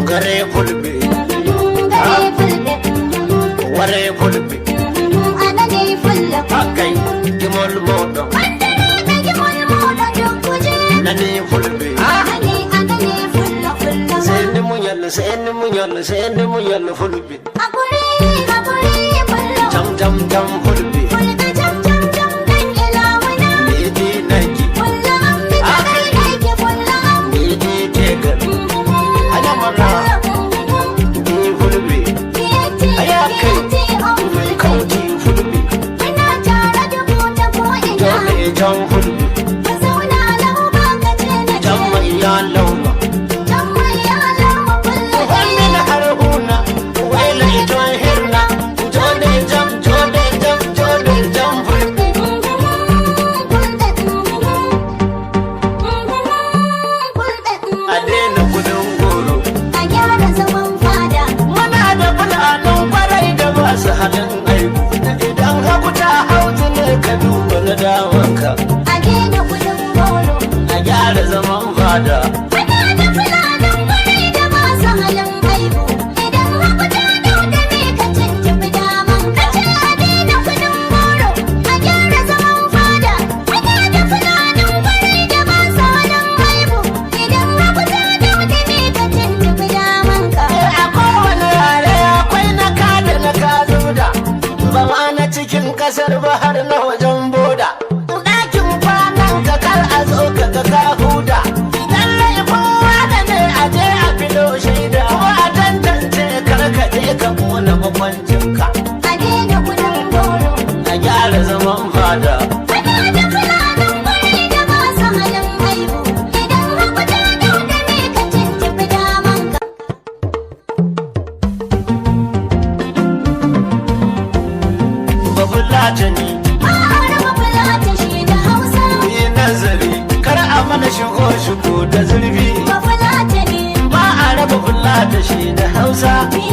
Gare fulbe. Gare fulɓe. Ware fulbe. Anane fulla. Akai gimol moɗon. Bandiraɓe, gimol moɗon dokkuje. Nani fulbe. Anane, anane fulla, fulla. Seni munyal, seni munyal, seni munyal fulbe. Hakuri, hakuri fulla. Jam jam jam fulbe. Fulɓe jam jam jam dan ilawuna. Midi nagi. Fulla am mi taɗai aiki fulla am. Midi tegal. Anyamana. Ni fulbe. Fiyatti, Aya kai. fiyatti on fulɓe. Kauti fulbe. Muna tare da ku ta ko'ina. Jole jam fulbe. Ku zauna lau ba ka ce na ce. Jam mai ya lauma. Jan mai ya lauma fulla. Wannan harhuna. Waila ito hirna. Jole jam, jole jam, jole jam fulbe. A daina kudin goro. A gyara zaman fada. Muna da fulanin kwarai da masu halin aibu. Idan hagu ta hautu ne, ka duba na damanka. A daina kudin goro. A gyara zaman fada. Muna da fulanin kwarai da masu halin aibu. Idan hagu ta dauda ne, ka tuntuɓi daman ka. Ce a daina kudin goro. A gyara zaman fada. Muna da fulanin kwarai da masu halin aibu. Idan hagu ta dauda ne, ka tuntuɓi daman ka. A kowane yare akwai na kada na kazuda. Ba ma na cikin kasar ba, har na wajen boda. Ɗakin kwanan ka kar a zo ka ga ka huda. Idan laifin wane ne, a je a filo shaida. Ko a tantance, kar ka je ka kona makwancinka. A daina kudin goro. A gyara zaman fada. Muna da fulanin kwarai da masu halin aibu. Idan hagu ta dauda ne, ka tuntuɓi daman ka. Bafulatani. Ba a raba fulata shi da Hausa. Yi nazari, kar a mana shigo shigo da zurfi. Bafulatani. Ba a raba fulata shi da Hausa. Ni